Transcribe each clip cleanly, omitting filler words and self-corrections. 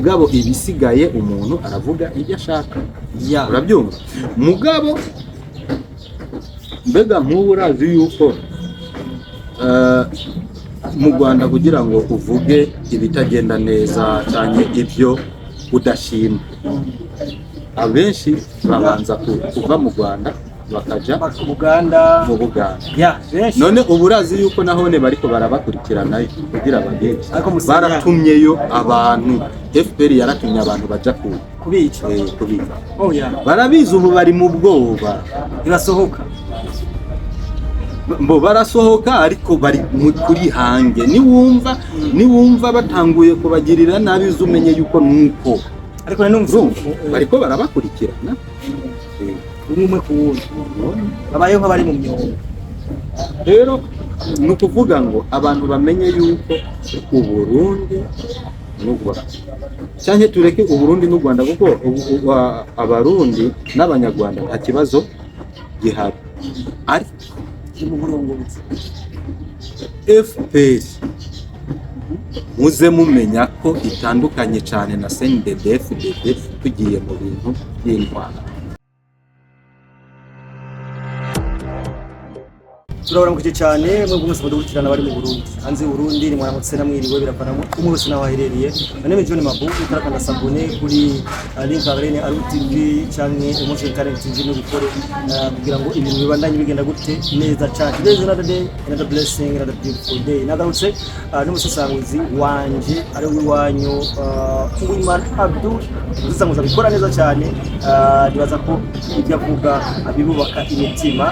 Mugabo ibisigaye, umuntu aravuga ibyo ashaka. Urabyumva? Mugabo mbega nk'ubu urazi yuko mu Rwanda, kugira ngo uvuge ibitagenda neza cyane, ibyo udashima, abenshi babanza kuva mu Rwanda bakaja Uganda. Mu Buganda. Ya, benshi. None ubu urazi yuko nahone bariko barabakurikiranayo kugira babice? Ariko Museveni- Baratumyeyo abantu, FPR yaratumye abantu baja ku kubica. Kubica. Oh ya. Barabizi, ubu bari mu bwoba. Ntibasohoka. Mbo barasohoka, ariko bari kuri hange. Niwumva batanguye kubagirira nabi, uzumenye yuko nuko Ariko nanumva urumva bariko barabakurikirana. Umwe umwe ku wundi, babayeho nk'abari mu myobo. Rero ni ukuvuga ngo abantu bamenye yuko Uburundi n'u Rwanda, cyangwa tureke Uburundi n'u Rwanda, kuko Abarundi n'Abanyarwanda nta kibazo gihari, ariko kiri mu burongozi. FPR muze mumenya ko itandukanye cyane na CNDD FDD tugiye mu bintu by'intwaro. Turabaramukije cyane mwebwe mwese mudukurikirana, bari mu Burundi, hanze y'u Burundi, ni mwaramutse namwiriwe, biravana umwe wese naho aherereye. My name is John Mabu. Utarakanda s'abonner kuri link Arene Aru TV canke Emotion Talent TV, no gukore kugira ngo ibintu bibandanye bigenda gute neza cyane. Today is another day, another blessing, another beautiful day. Nagarutse n'umusesanguzi wanje ari wiwanyu, Uwimana Abdul, umusesanguzi abikora neza cyane. Nibaza ko ibyo avuga bibubaka imitima.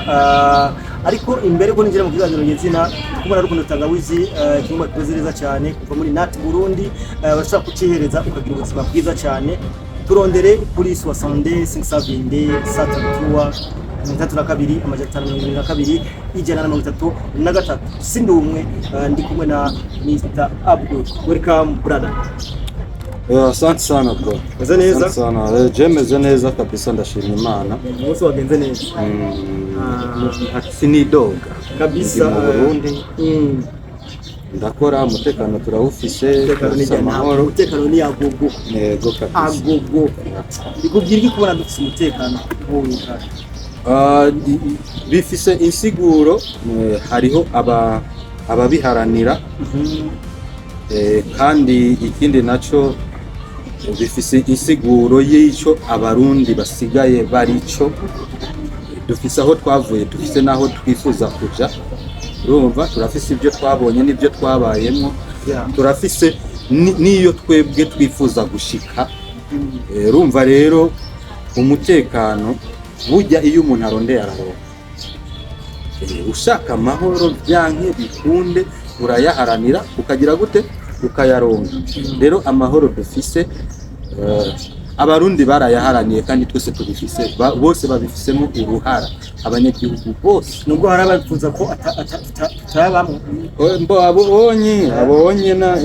Ariko imbere ko ninjira mu kiganiro nyezina, kumwe na Rukundo Tangawizi, ikinyobwa kimeze neza cyane kuva muri Nat Burundi, bashobora kucihereza ukagira ubuzima bwiza cyane. Turondere kuri 62 522 133, 32 572 133. Sindi umwe, ndi kumwe na Mr Abdul. Welcome, brother. Asante sana, bro. Meze neza? Asante sana. Je meze neza kabisa, ndashima Imana. Umunsi wagenze neza? Sinidoga. Kabisa. Ndi mu Burundi, ndakora, umutekano turawufise. Umutekano ni turafise amahoro. Umutekano ni agogo. Yego kabisa. Agogo. Bikubwira iki kubona dufise umutekano nk'uyu ngaha? Ah, bifise insiguro, hariho ababiharanira, kandi ikindi naco bifise insiguro y'ico Abarundi basigaye barico. Dufise aho twavuye, dufise n'aho twifuza kuja. Urumva, turafise ibyo twabonye n'ibyo twabayemo, turafise n'iyo twebwe twifuza gushika. Urumva rero, umutekano burya iyo umuntu arondeye araronka. Ushaka amahoro, byanke bikunde urayaharanira, ukagira gute, ukayaronka. Rero amahoro dufise, Abarundi barayaharaniye, kandi twese tubifise, bose babifisemo uruhara, abanyagihugu bose. Nubwo hari ababifuza ko tutayabamwo. Mbo abonye na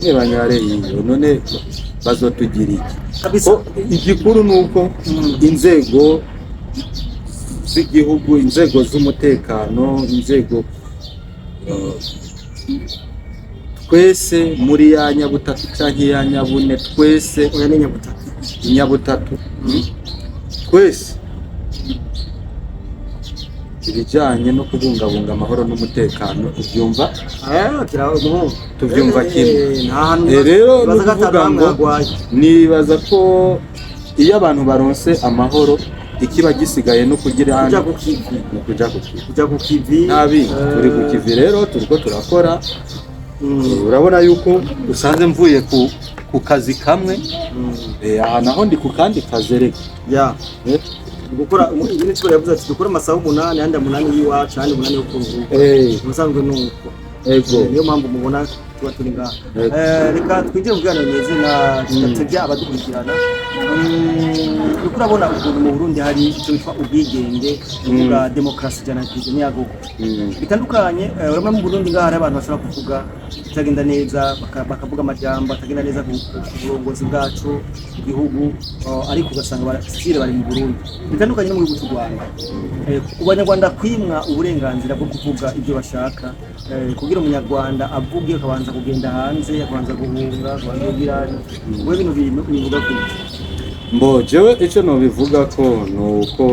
nibanyare iyo none bazotugira iki? Kabisa. Ko igikuru ni uko inzego z'igihugu, inzego z'umutekano, inzego twese muri ya nyabutatu canke ya nyabune, twese. Oya, ni nyabutatu. Inyabutatu, twese ibijyanye no kubungabunga amahoro n'umutekano tubyumva. Umuhungu. Tubyumva kimwe. Nta hantu Rero ni nibaza ko ukuvuga atari ngo hamwe. Nibaza ko iyo abantu baronse amahoro, ikiba gisigaye no kugira Kuja ku kivi. Ni kuja ku kivi. Kuja ku kivi. Nabi turi ku kivi rero, turiko turakora. Urabona yuko usanze mvuye ku kazi kamwe, aha naho ndi ku kandi kazi reka. Gukora minisitiri yavuze ati dukore amasaha 8, ayandi 8 y'iwacu, ayandi 8 yo kuruhuka. Ubusanzwe ni uko. Niyo mpamvu mubona tuba turi ngaha. Ego. Reka twinjire mu biganiro nyezina tudatebya abadukurikirana. Uriko urabona ukuntu mu Burundi hari icyo bitwa ubwigenge, kuvuga demokarasi 100% niyagogo bitandukanye. Urabona mu Burundi ngaha hari abantu bashobora kuvuga ibitagenda neza, bakavuga amajambo atagenda neza ku burongozi bwacu, ku gihugu, ariko ugasanga still bari mu Burundi, bitandukanye no mu gihugu cy'u Rwanda. Ku banyarwanda kwimwa uburenganzira bwo kuvuga ibyo bashaka, kugira umunyarwanda avuge akabanza kugenda hanze, akabanza guhunga, akabanza kugira we bino bintu bivuga ku Mbo jewe ico nobivuga ko ni uko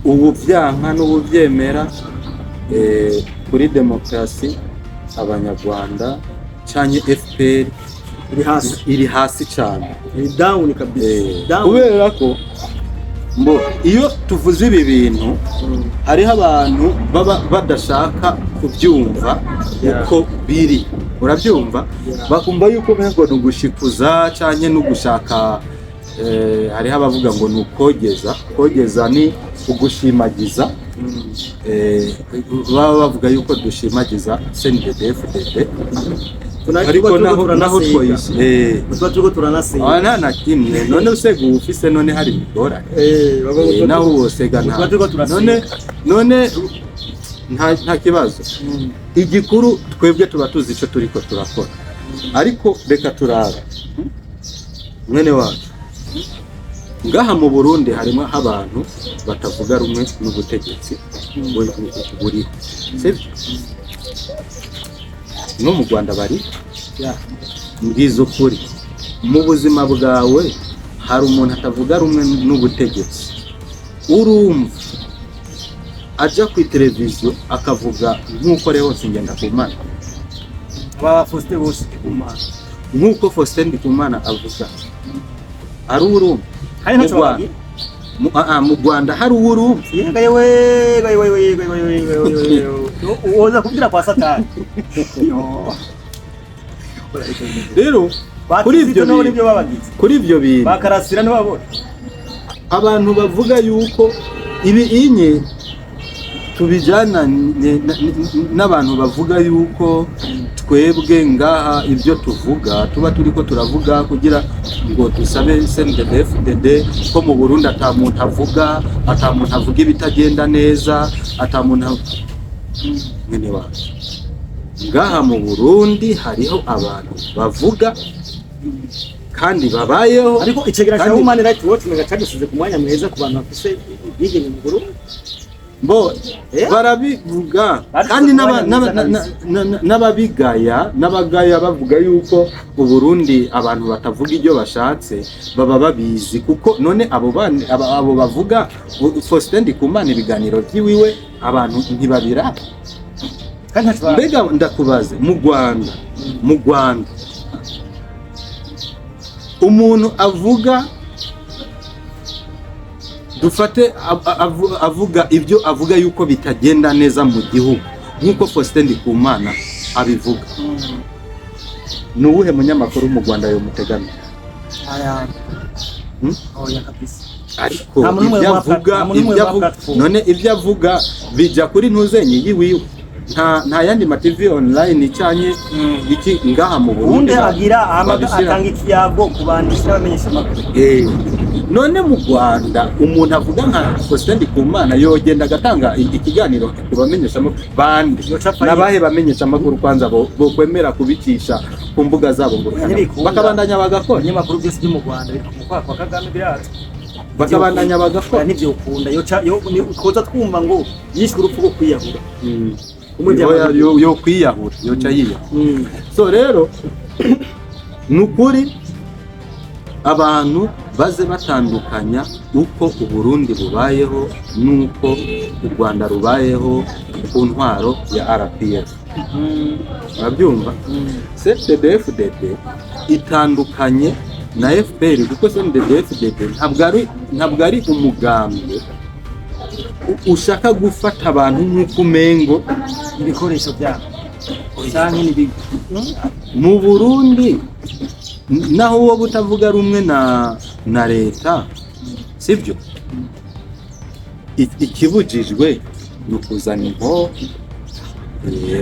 ubu vyanka n'ubuvyemera, kuri demokarasi abanyarwanda canke FPR iri hasi, iri hasi cane. Iri down kabisa. Down. Kubera ko mbo iyo tuvuze ibi bintu hariho abantu baba badashaka kubyumva uko biri, urabyumva? Bakumva yuko umengo ni ugushikuza canke ni ugushaka, hariho abavuga ngo ni ukogeza. Kogeza ni ugushimagiza. Baba bavuga yuko dushimagiza CNDD-FDD, ariko naho twoyishe Tuba turiko turanasega. Ah, nta na kimwe. None usega uba ufise, none hari ingorane? Naho wosega nta Tuba turiko turasega. None nta kibazo. Igikuru twebwe tuba tuzi ico turiko turakora. Ariko reka turabe mwene wacu ngaha mu Burundi, harimo abantu batavuga rumwe n'ubutegetsi buriho, sibyo? No mu Rwanda bari. Mbwiza ukuri, mu buzima bwawe hari umuntu atavuga rumwe n'ubutegetsi urumva aja ku televiziyo akavuga nk'uko Leonce Ngendakumana, Aba Faustin bose Ndikumana, nk'uko Faustin Ndikumana avuga, ari urumva kandi mu ntacyo Rwanda babagira? Mu Rwanda hari uwurumva? Yega yewe, yewe yewe yewe yewe yewe, woza kubwira kwa Satani. Yo. Rero kuri Bakizito ibyo nabo bintu nibyo babagize. Kuri ibyo bintu Bakarasira ntibabona. abantu bavuga yuko ibi inye tubijyana n'abantu bavuga yuko twebwe ngaha ibyo tuvuga tuba turiko turavuga kugira ngo dusabe CNDD-FDD ko mu Burundi ata muntu avuga, ata muntu avuga ibitagenda neza, ata muntu mwene wacu ngaha mu Burundi hariho abantu bavuga kandi babayeho. Ariko icegera cya Kandi Human Rights Watch mega cadusize ku mwanya mwiza ku bantu bafise ubwigenge mu Burundi. Bo barabivuga Bari kandi kumwanya mwiza kabisa. n'ababigaya, n'abagaya bavuga yuko Uburundi abantu batavuga ibyo bashatse, baba babizi, kuko none abo bana abo bavuga Faustin Ndikumana, ibiganiro by'iwiwe abantu ntibabiraba? Kandi ntacyo Mbega ndakubaze, mu Rwanda umuntu avuga, dufate avuga ibyo avuga yuko bitagenda neza mu gihugu nk'uko Faustin Ndikumana abivuga, ni uwuhe munyamakuru mu Rwanda yomutegamiye? Aya. Hmm? Oya kabisa. Ariko Nta muntu n'umwe ibyo wa avuga, nta muntu n'umwe ibyo wa avuga platform. None ibyo avuga bijya kuri ntuzenye yiwiwe? Nta yandi ma TV online icanye iki ngaha mu Burundi Ubundi agira babishira? atanga ikiyago ku banditsi n'abamenyesha amakuru. None mu Rwanda umuntu avuga nka Faustin Ndikumana yogenda agatanga ikiganiro ku bamenyeshamakuru bande? Yoca apfa. N'abahe bamenyeshamakuru kwanza bo kwemera kubicisha ku mbuga zabo ngo Ntibikunda. bakabandanya bagakora? Ibinyamakuru byose byo mu Rwanda biri mu kwaha kwa Kagame, birazwi. Bakabandanya bagakora. Nivyo ukunda yoca yo twoza twumva ngo yishwe urupfu rwo kwiyahura. Kumwe Yo kwiyahura, yoca yiyahura. So rero ni ukuri abantu baze batandukanya uko Uburundi bubayeho n'uko u Rwanda rubayeho ku ntwaro ya RPF, urabyumva? CNDD-FDD itandukanye na FPR kuko CNDD-FDD ntabwo ari umugambwe ushaka gufata abantu nk'uko umengo ibikoresho byabo canke n'ibigo. Mu Burundi naho wowe utavuga rumwe na leta, sibyo? Ikibujijwe ni ukuzana inkoho.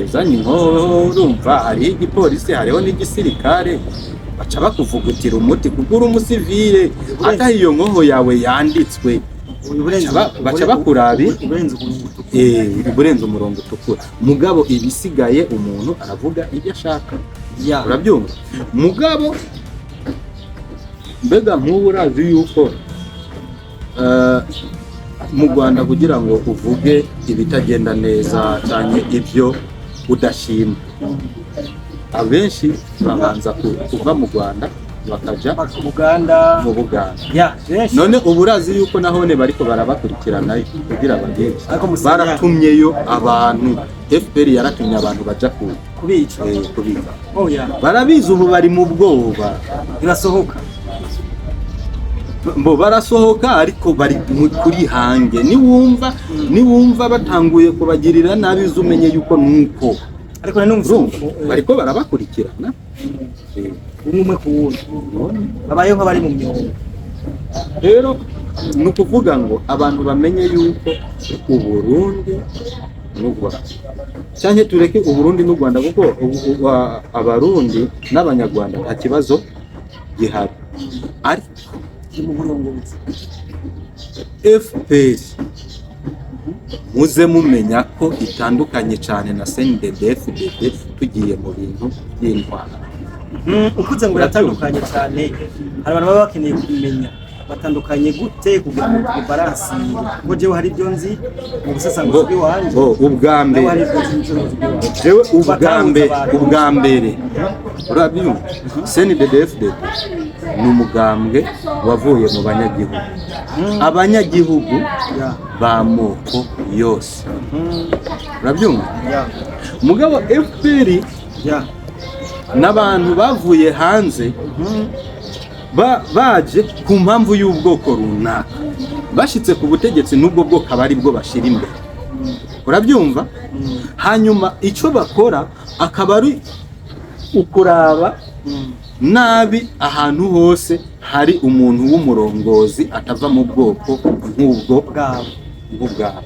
Uzanye inkoho, urumva hariho igipolisi, hariho n'igisirikare, baca bakuvugutira umuti kuko uri umusivile, ataho iyo nkoho yawe yanditswe. Baca bakurabi. Uburenze ukuntu. Uburenze umurongo utukura, mugabo ibisigaye umuntu aravuga ibyo ashaka. Urabyumva? Mugabo mbega nk'ubu urazi yuko mu Rwanda kugira ngo uvuge ibitagenda neza cyane, ibyo udashima, abenshi babanza kuva mu Rwanda bakaja Uganda. Mu Buganda. Ya, benshi. None ubu urazi yuko nahone bariko barabakurikiranayo kugira bagenzi Ariko baratumyeyo abantu, FPR yaratumye abantu baja ku kubica. Kubica. Oh ya. Barabizi, ubu bari mu bwoba. Ntirasohoka. Mbo barasohoka, ariko bari kuri hange. Niwumva batanguye kubagirira nabi, uzumenye yuko nuko Ariko nanumvise urumva bariko barabakurikirana. Umwe umwe ku wundi. None Babayeho nk'abari mu myobo. Rero ni ukuvuga ngo abantu bamenye yuko Uburundi n'u Rwanda, cyangwa tureke Uburundi n'u Rwanda, kuko Abarundi n'Abanyarwanda nta kibazo gihari, ariko Kiri mu burongozi. FPR muze mumenya ko itandukanye cyane na CNDD-FDD tugiye mu bintu by'intwaro. Ukuze ngo biratandukanye cyane, hari abantu baba bakeneye kubimenya batandukanye gute kugira ngo tubaransinge, kuko jewe hari ibyo nzi mu busesanguzi bw'iwanje. Bo, ubwa Nawe mbere hari ibyo nzi mu busesanguzi bw'iwanje. Jewe ubwa mbere urabyumva, CNDD-FDD ni umugambwe wavuye mu banyagihugu, abanyagihugu b'amoko yose, urabyumva? Mugabo FPR n'abantu bavuye hanze, baje ku mpamvu y'ubwoko runaka, bashitse ku butegetsi n'ubwo bwoko aba ari bwo bashira imbere, urabyumva? Hanyuma icyo bakora akaba ari ukuraba nabi ahantu hose hari umuntu w'umurongozi atava mu bwoko nk'ubwo bwabo. Nk'ubwabo.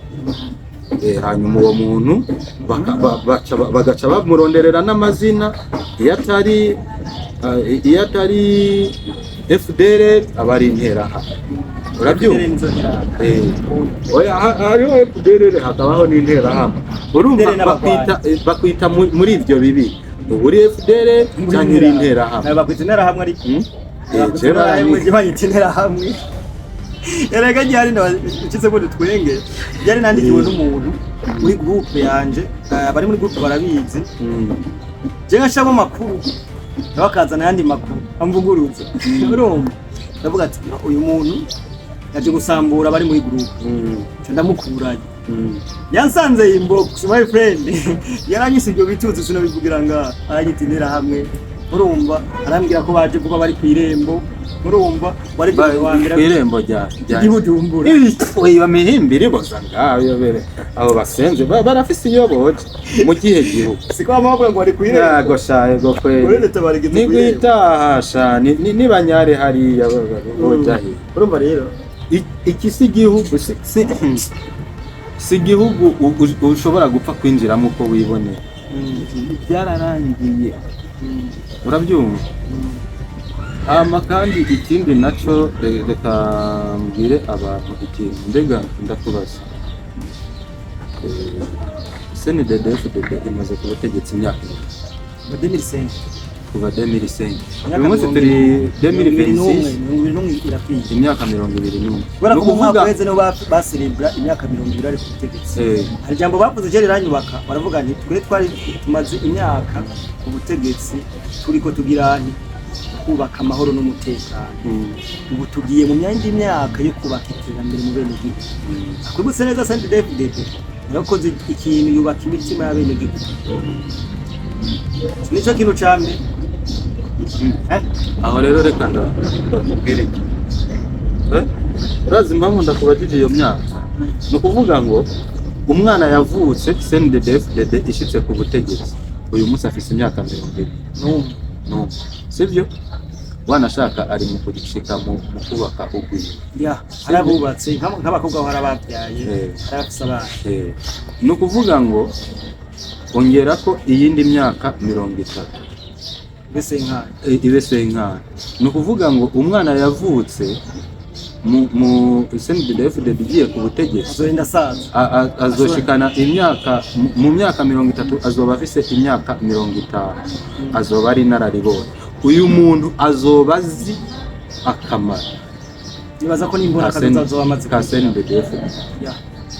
Hanyuma uwo muntu bagaca bamuronderera n'amazina, iyo atari FDR aba ari Interahamwe, urabyumva? FDR nizo nterahamwe. Oya, hariho FDR hakabaho n'Interahamwe, urumva? FDR n'abagwanyi. Bakwita muri ivyo bibiri, uba uri FDR canke uri Interahamwe. Nawe bakwita Interahamwe ariko. Je Interahamwe, je banyita Interahamwe. Erega ryari ukize ngo dutwenge, ryari nandikiwe n'umuntu muri groupe yanje, abari muri groupe barabizi. Je nkashiramo amakuru, nawe akazana ayandi makuru amvuguruza, urumva? Ndavuga ati: "No, uyu muntu yaje gusambura abari muri groupe." Nca ndamukurayo. Yansanze inbox, my friend, yaranyise ibyo bitutsi sinabivugira ngaha, aranyita Interahamwe, urumva? Arambwira ko baje kuba bari ku irembo, urumva, wari wa mbere Kw'irembo rya ry'Ibujumbura. Iyo mihimbi iriboza ngayo bere abo basenze barafise iyo boje mu gihe gihugu. Siko bama bavuga ngo bari ku irembo? Yego sha, yego kweli. Muri leta barigeze Ni ku irembo. gwitaha sha, nibanyare hariya boja he. Urumva rero Iki si igihugu, si igihugu ushobora gupfa kwinjiramo uko wiboneye, byararangiye, urabyumva? Hama kandi ikindi naco, reka mbwire abantu ikintu. Mbega ndakubaza, CNDD-FDD imaze ku butegetsi imyaka ibiri. Mu 2005. Kuva 2005. Imyaka Uyu munsi turi 2026. 21 irakwiye. Imyaka 21. Kubera ko Ni mu mwaka ukuvuga uheze niho baserebura imyaka 20 ari ku butegetsi. Hari ijambo bavuze je riranyubaka, baravuga nti twe twari tumaze imyaka ku butegetsi turiko tugira nti kubaka amahoro n'umutekano, ubu tugiye mu myanya myaka yo kubaka iterambere mu bene gihugu. Akwibutse neza, CNDD-FDD yarakoze ikintu, yubaka imitima y'abene gihugu, nico kintu ca mbere. Eh? Aho rero reka ndakubwira iki. Urazi impamvu ndakubajije iyo myaka? Ni ukuvuga ngo umwana yavutse CNDD-FDD ishitse ku butegetsi, uyu munsi afise imyaka 20 N'umwe. N'umwe, sibyo? Wanashaka ari mu gushika mu kubaka ugwiro. Ya, hari abubatse nk'abakobwa, hari ababyaye, hari abafise abana. Ni ukuvuga ngo ongera ko iyindi myaka 30. Mbese nk'ayo. Ibe senkana, ni ukuvuga ngo umwana yavutse mu CNDD-FDD igiye ku butegetsi, azorinda asaza. Azoshikana imyaka mu myaka 30, azoba afise imyaka 50, azoba ari inararibonye. Uyu muntu azoba azi akamaro Nibaza ko n'imbona kazoza azoba amaze ka CNDD-FDD. Ya.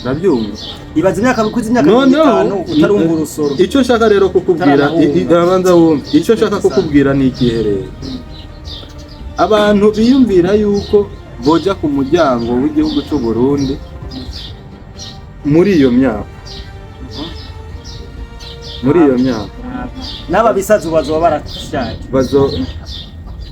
Urabyumva? Ibaza imyaka, kuzi imyaka 50 Noneho utarumva urusoro. Icyo nshaka rero kukubwira, Utaranahunga. Abanza wumve icyo nshaka kukubwira ni ikihe rero. Abantu biyumvira yuko boja ku muryango w'igihugu cy'u Burundi muri iyo myaka, muri iyo myaka, N'aba bisazi bazoba barashaje. Bazo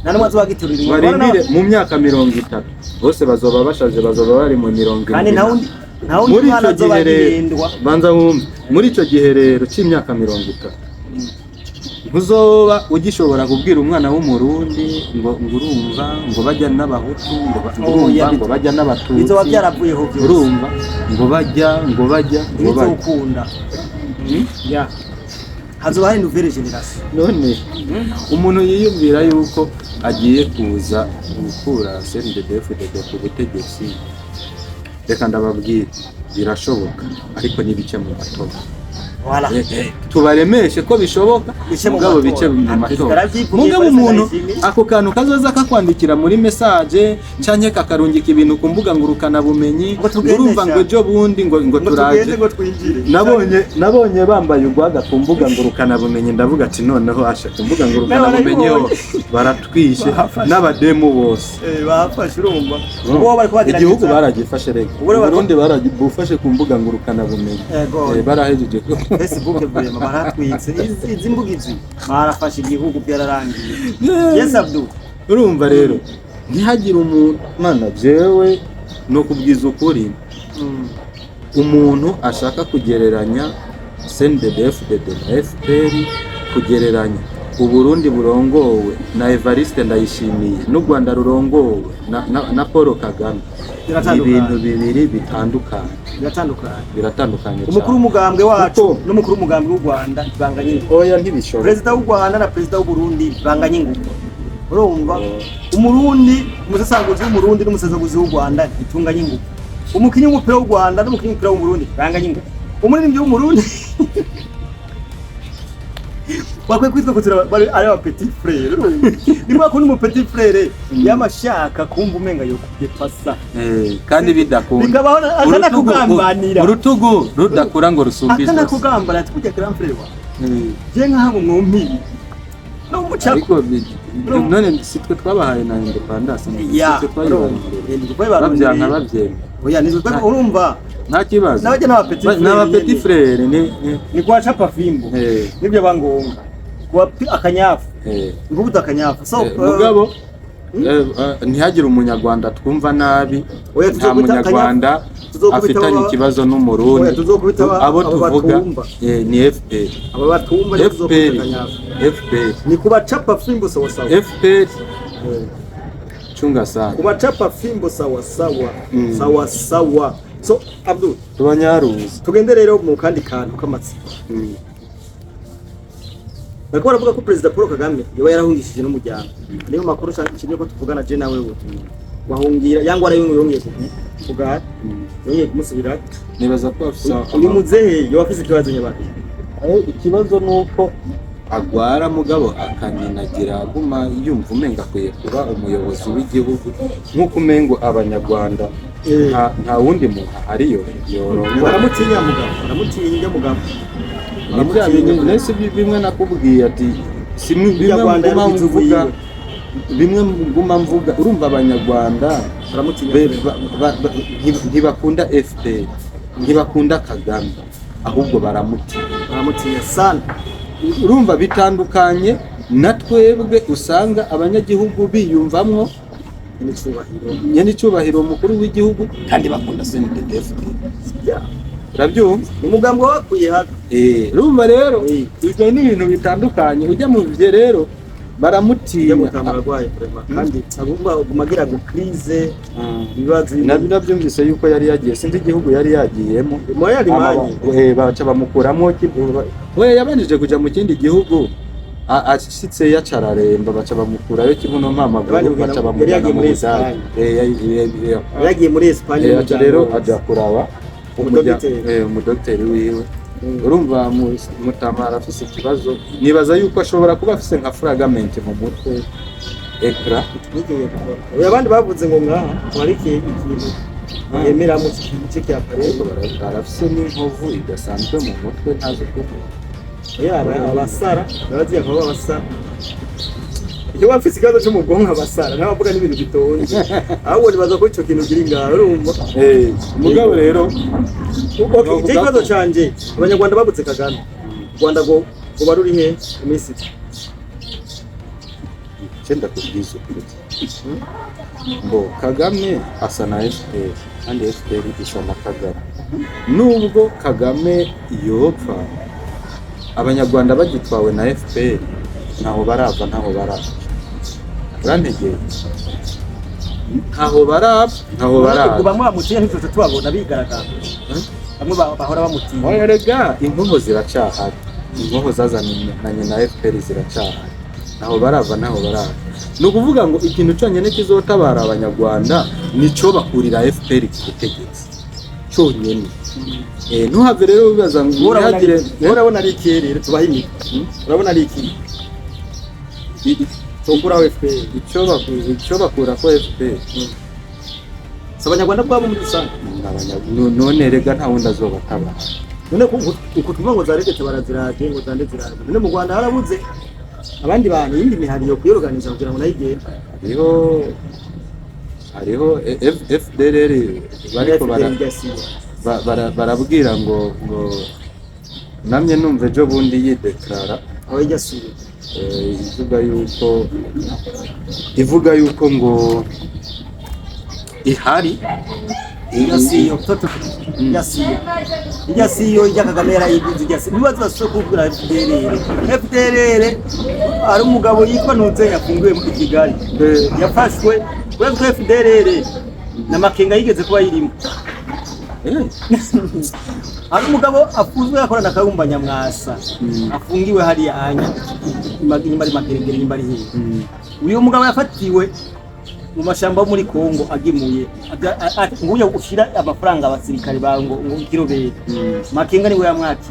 Nta n'umwe azoba agiturira inyuma. Barindire, mu myaka 30 bose bazoba bashaje, bazoba bari mu mirongo Kandi irindwi. nta wundi Muri mwana icyo azoba gihe rero, agihendwa. banza wumve, muri icyo gihe rero cy'imyaka 30, ntuzoba ugishobora kubwira umwana w'Umurundi ngo urumva ngo bajya n'Abahutu, ngo ngo Oya, urumva ngo bajya n'Abatutsi. Bizoba byaravuyeho byose. Urumva ngo bajya, ngo bajya, ngo bajya. Ntibizokunda. Ya, hazoba hari nouvelle génération. None umuntu yiyumvira yuko agiye kuza gukura CNDD-FDD ku butegetsi, reka ndababwira, birashoboka, ariko n'ibice mu matora. Voilà. Tubaremeshe ko bishoboka. Bice mu Mugabo matora. bice mu matora. Aravyivugiye. Mugabo Ko umuntu Ndayishimiye. ako kantu kazoza kakwandikira muri message canke kakarungika ibintu ku mbuga ngurukana bumenyi, Ngo tugende urumva sha. ngo ejo bundi ngo Ngo turaje, tugende ngo twinjire. Nabonye bambaye urwaga ku mbuga ngurukana bumenyi, ndavuga ati noneho asha, ku mbuga ngurukana bumenyi ho baratwishe Bafashe. n'abademu bose. Bafashe, urumva ubwo bari kubagerageza. Igihugu baragifashe rega. Ubwo rero Uburundi barabufashe ku mbuga ngurukana bumenyi. Ego. Barahejeje. Facebook vraiment baratwitse. Izi mbuga izi barafashe igihugu, byararangiye. Yes, Abdul. Urumva rero, ntihagire umuntu, mana jewe no kubwiza ukuri, umuntu ashaka kugereranya CNDD-FDD na FPR, kugereranya Uburundi burongowe na Evariste Ndayishimiye n'u Rwanda rurongowe na Paul Kagame, ni Biratandukanye. ibintu bibiri bitandukanye. Biratandukanye. Biratandukanye Umukuru cyane. w'umugambwe wacu Kuko- n'umukuru w'umugambwe w'u Rwanda banganye ingufu. Oya, ntibishoboka. Perezida w'u Rwanda na perezida w'u Burundi banganye ingufu, urumva? Umurundi, umusesanguzi w'Umurundi n'umusesanguzi w'u Rwanda bitunganye ingufu. Umukinyi w'umupira w'u Rwanda n'umukinyi w'umupira w'Umurundi banganye ingufu. Umuririmbyi w'Umurundi bakwiye kwitwa ko bari ari aba petit frère, urumva? Ni kwa kundi umu petit frère yamashaka kumva umenga yo kudepasa. Kandi bidakunda. Bikabaho akanakugambanira. Urutugu rudakura ngo rusumbe ijosi. Akanakugambanira ati kurya grand frère wawe je nkaha ngo mwumpiye no mucako. Ariko none si twe twabahaye na indépendance? Ya. Si twe twayibahaye? Babyanka babyemera. Oya, nizo twe, urumva? Nta kibazo. N'abajya n'aba petit frère N'aba nyene. petit frère ni Ni kwa chapa fimbo. Nibyo bangombwa kuba akanyafu, ngubuta akanyafu, so Mugabo ntihagire Umunyarwanda twumva nabi. Oya, Nta tuzokubita Munyarwanda tuzokubita afitanye ikibazo n'Umurundi. Oya, tuzokubita Abo abo tuvuga batumva. ni FPR. Aba batumva ni FPR. tuzokubita akanyafu. FPR. Ni kubachapa fimbo sawa sawa. FPR, chunga sana. Kubachapa fimbo sawa sawa. Sawa sawa. So Abdul, Tubanyaruzi. tugende rero mu kandi kantu k'amatsiko. Bariko baravuga ko Perezida Paul Kagame yoba yarahungishije n'umuryango. Niyo makuru nshimye ko tuvugana je nawe we. Wahungira yangwa yongeye kugara, yongeye kumusubira. Nibaza ko afise Uyu muzehe yoba afise ikibazo nyabaki? Ikibazo ni uko agwara, mugabo akaninagira, aguma yumva umenga akwiye kuba umuyobozi w'igihugu, nk'uko umengo Abanyarwanda nta wundi muntu ahari yorongora. Baramutinya mugabo, baramutinya mugabo. Ni bya bintu nese bimwe nakubwiye ati si bimwe Umunyarwanda nguma yarugize mvuga, uwiwe. bimwe nguma mvuga, urumva Abanyarwanda Baramutinya. ntibakunda FPR, ntibakunda Kagame, ahubwo baramutinya. Baramutinya sana. Urumva bitandukanye na twebwe, usanga abanyagihugu biyumvamwo N'icyubahiro. nyene icyubahiro umukuru w'igihugu, kandi bakunda CNDD-FDD. Urabyumva? Ni umugambi wakwiye habi. Urumva rero, ibyo ni ibintu bitandukanye. Ujya mu byo rero, baramutinya. Mutama arwaye vraiment, kandi agomba agira ngo crise ibibazo. Nabyumvise yuko yari yagiye, sinzi igihugu yari yagiyemo. Moya Alimanye. Baca bamukuramo we yabanjije kuja mu kindi gihugu. Ashitse yacararemba, baca bamukurayo kibuno mpamaguru. Abandi bugenda- Baca yari bamujyana yagiye mu muri Budage. Espagne. Eh, Yagiye muri Espagne. Aca rero aja kuraba Umudogiteri. Umudogiteri wiwe. Urumva Mutama arafise ikibazo, nibaza yuko ashobora kuba afise nka fragment mu mutwe, éclat. Oya, abandi bavuze ngo ngaha warike ikintu yemeramo igice cya pare. Ariko arafise n'inkovu idasanzwe mu mutwe, ntazi ukuntu. Yaba abasara baragiye kuba abasara, iyo bafise ikibazo cyo mu bwonko abasara n'abavuga n'ibintu bitonze, ahubwo nibaza ko ico kintu kiri ngaho, urumva. Mugabo rero Okay, icyo kibazo canje, Abanyarwanda babuze Kagame, u Rwanda ngo baruri he mu minsi iri? Cyenda kubwiza ukuri ngo Kagame asa na FPR kandi FPR isa na Kagame. Nubwo Kagame yopfa, Abanyarwanda bagitwawe na FPR ntaho barava, ntaho barava. Urantegeye, ntaho barava, ntaho Ubwo barava. Bamwe bamutinya, ntituze tubabona bigaragara, bamwe bahora bamutinya. Oya, erega inkoho ziracahari, inkoho zazananye na FPR ziracahari, ntaho barava, ntaho barava. Ni ukuvuga ngo ikintu cyonyine kizotabara Abanyarwanda nico bakurira FPR ku butegetsi cyonyine. Ntuhave rero wibaza ngo Urabona ntihagire urabona ari iki rero tubaha imiti? Urabona ari iki tokuraho FPR? Icyo bakura ko FPR Si Abanyarwanda bwabo muri rusange? None rega nta wundi azobatabara. None uku tuvuga ngo zaregetse baraziraje, ngo zande ziraje, none mu Rwanda harabuze abandi bantu, iyindi mihari yo kuyorganiza kugira ngo nayo igende? Hariho FDLR bariko bara FDLR igasiba. Barabwira ngo namye numva ejo bundi yideklara. Aho igasuye. Ivuga yuko ngo ihari. Igasiyo toto igasiyo igasiyo ijya Kagame yarayiguze igasiyo. Nibaza basubire kuvuga FDLR. FDLR ari umugabo yitwa Ntuze yafungiwe muri Kigali, yafashwe kubera ko FDLR na Makenga yigeze kuba yirimo. Hari umugabo afunzwe yakorana na Kayumba Nyamwasa, afungiwe hariya anya inyuma ari Makerengere, inyuma ari hehe. Uyu mugabo yafatiwe mu mashamba yo muri Kongo agemuye ngo uya ushira amafaranga abasirikare bawe ngo kirobere. Makenga niwe yamwaki.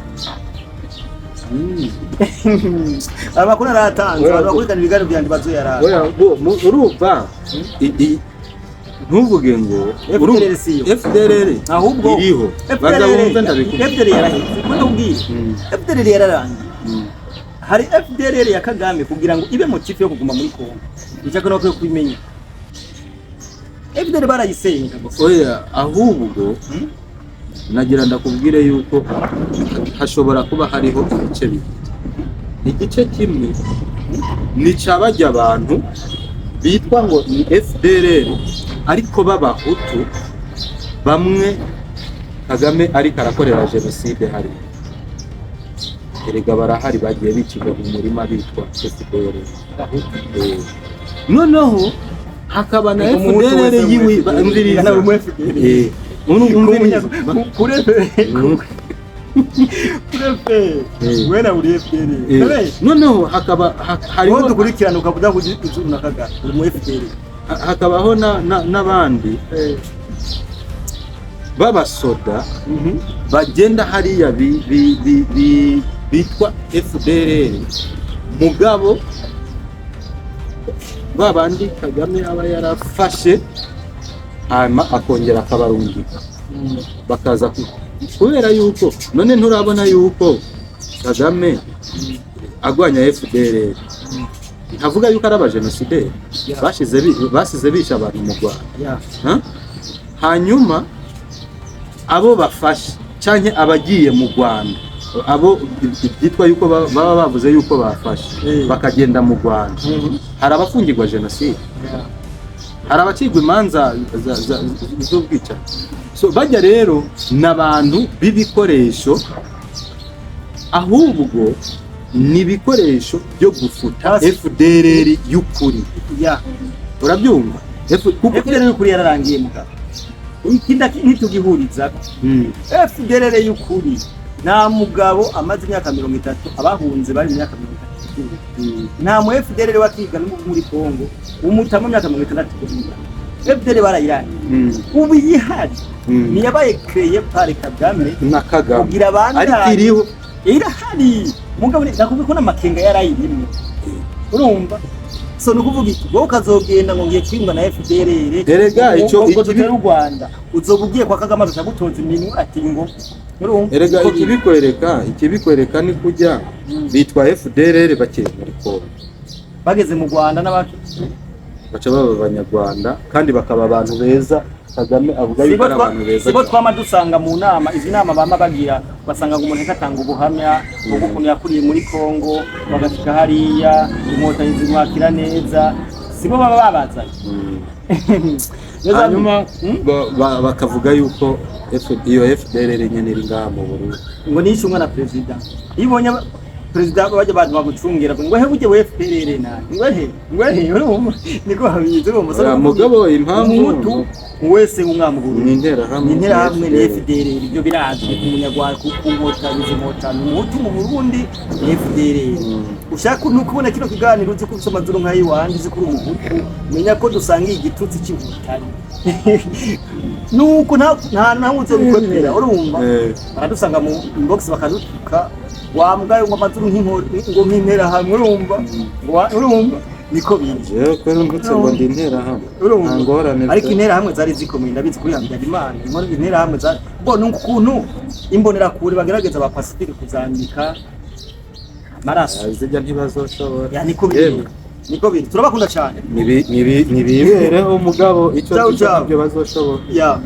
Amakuru aratanze, Oya, abantu bakurikirana ibiganiro byanjye bazoyaraba. Oya, urumva ntuvuge ngo FDLR siyo. FDLR Ahubwo iriho, baza wumve ndabikubwira. FDLR yaraheze ko ndabwira. FDLR yararangiye. Hari FDLR ya Kagame kugira ngo ibe motif yo kuguma muri Kongo, icyo ko nakwiye kubimenya, FDLR barayisenga. Oya, ahubwo nagira ndakubwire yuko hashobora kuba hariho ibice bibiri. Igice kimwe ni ca barya abantu bitwa ngo ni FDLR ariko b'Abahutu, bamwe Kagame ariko arakorera jenoside. Hari erega barahari bagiye bicirwa mu murima bitwa FDLR. Noneho hakaba na Ariko umuhutu FDLR wese yiwi mu FDLR. umviriza. Nawe mu FDLR. Umviriza. Kuri FPR wena uri FDLR. Noneho hakaba hariho hariho dukurikirana ukavuga ngo uzi na Kagame uri mu FDLR. Hakabaho n'abandi b'abasoda bagenda hariya bitwa FDLR, mugabo babandi Kagame aba yarafashe hanyuma akongera akabarungika bakaza kubera yuko none nturabona yuko Kagame agwanya FDLR ntavuga yuko ari abajenosideri basize bishe abantu mu Rwanda? Ha? Hanyuma abo bafashe canke abagiye mu Rwanda, abo byitwa yuko baba bavuze yuko bafashe bakagenda mu Rwanda, hari abafungirwa jenoside, hari abacirwa imanza z'ubwicanyi. So bajya rero ni abantu b'ibikoresho, ahubwo ni ibikoresho byo gufuta Hasi. FDLR y'ukuri. Urabyumva? Kuko FDLR y'ukuri yararangiye mugabo ikindi ntitugihuriza. FDLR y'ukuri nta mugabo amaze imyaka 30, abahunze bari mu myaka 30. kimwe. Nta mu FDLR wakiga no muri Congo umutama imyaka 60 kurinda FDLR barayirangiye. Ubu yihari niyabaye créé par Kagame Na Kagame. kugira abandanye. Ariko iriho. Irahari, mugabo nakubwiye ko n'amakenga yarayirimwe, urumva? So ni ukuvuga iki? Wowe ukazogenda ngo ngiye kwimwa na FDLR, Erega ngo dutere u Rwanda, uzoba ugiye kwa Kagame, azoca gutoza iminwe ati ngo, urumva? Erega Uko biri. ikibikwereka ni kujya bitwa FDLR bakiri muri Congo. Bageze mu Rwanda n'abacu Baca baba abanyarwanda kandi bakaba abantu beza. Kagame avuga yuko Sibo ari abantu beza sibo cyane. Twama dusanga mu nama, izi nama bama bagira, basanga ngo umuntu ariko atanga ubuhamya bw'ukuntu yakuriye muri Congo, bagashika hariya inkotanyi zimwakira neza. Sibo baba babazanye. Hanyuma bakavuga yuko iyo FDLR nyene iri ngaha mu Burundi. Ngo nishe umwana perezida. Iyo ubonye perezida bajya abantu bamucungira ngo he burya we FDLR nani, ngo he, ngo he, urumva niko babizi, urumva? Oya, mugabo impamvu Umuhutu wese w'umwamuguru ni interahamwe. Ni interahamwe, ni FDLR. FDLR. Ibyo birazwi ku munyarwanda, ku nkotanyi, izi nkotanyi, umuhutu mu Burundi ni FDLR. Ushaka nukubona kino kiganiro uzi ko ufise amazuru nk'ayiwanje, uzi ko uri umuhutu, menya ko dusangiye igitutsi cy'inkotanyi, nuko nta namwe uzobikwemera, urumva? Baradusanga mu inbox bakadutuka, wambwaye ngo amazuru ngo nk'interahamwe, urumva? Ngo urumva niko biri. Jewe kweri ntutse ngo ndi interahamwe, Urumva? nta ngorane. Ariko interahamwe zari zikomeye, ndabizi kuri Habyarimana. Interahamwe zari bo ni ukuntu imbonerakure bagerageza ba Pacifique kuzandika amaraso. Zijya ntibazoshobora. Ya, niko biri. Yemwe. Niko biri, turabakunda cyane. Nibibereho, mugabo icyo Ciao, nzi cyo ciao. ntabyo bazoshobora. Ya.